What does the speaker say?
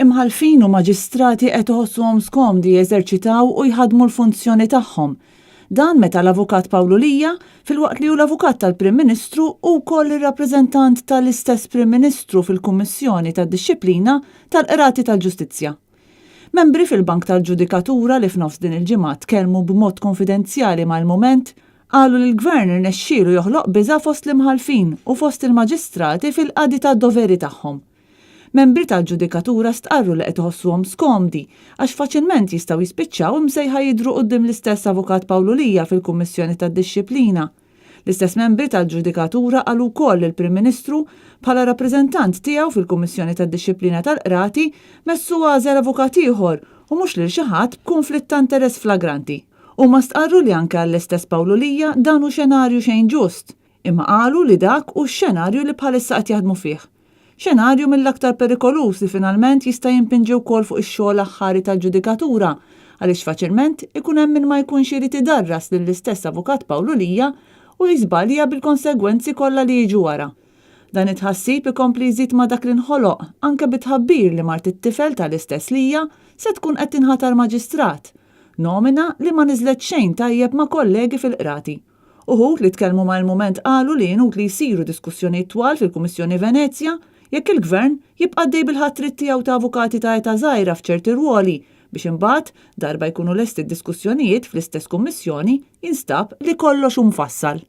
Imħallfin u maġistrati qed iħossuhom skomdi jeżerċitaw u jħaddmu l-funzjoni tagħhom. Dan meta l-Avukat Pawlu Lia, filwaqt li hu l-avukat tal-Prim Ministru, hu wkoll ir-rappreżentant tal-istess Prim Ministru fil-Kummissjoni tad-Dixxiplina tal-Qrati tal-Ġustizzja. Membri fil-bank tal-ġudikatura li f'nofs din il-ġimgħa tkellmu b'mod konfidenzjali ma' Il-Mument qalu li l-Gvern irnexxielu joħloq biża' fost l-imħallfin u fost il-maġistrati fil-qadi tad-doveri tagħhom. Membri tal-ġudikatura stqarru li qed iħossuhom skomdi għax faċilment jistgħu jispiċċaw imsejħa jidhru quddiem l-istess Avukat Pawlu Lia fil-Kummissjoni tad-Dixxiplina. L-istess membri tal-ġudikatura qalu wkoll li l-Prim Ministru, bħala rappreżentant tiegħu fil-Kummissjoni tad-Dixxiplina tal-Qrati, messu għażel avukat ieħor u mhux lil xi ħadd b'kunflitt ta' interess flagranti. Huma stqarru li anke għall-istess Pawlu Lia dan hu xenarju xejn ġust. Imma qalu li dak hu x-xenarju li bħalissa qed jaħdmu fih. Xenarju mill-aktar perikoluż li finalment jista' jimpinġi wkoll fuq ix-xogħol aħħari tal-ġudikatura għaliex faċilment ikun hemm min ma jkunx irid idarras lill-istess Avukat Pawlu Lia u jiżbalja bil-konsegwenzi kollha li jiġu wara. Dan it-tħassib ikompli jżid ma' dak li nħoloq anke bit-tħabbir li mart it-tifel tal-istess Lia se tkun qed tinħatar Maġistrat, nomina li ma niżlet xejn tajjeb ma' kollegi fil-Qrati. Uħud li tkellmu ma' Il-Mument qalu li inutli jsiru diskussjonijiet twal fil-Kummissjoni Venezja jekk il-Gvern jibqa' għaddej bil-ħatriet tiegħu ta' avukati ta' età żgħira f'ċerti rwoli biex imbagħad, darba jkunu lesti d-diskussjonijiet fl-istess Kummissjoni, jinstab li kollox hu mfassal.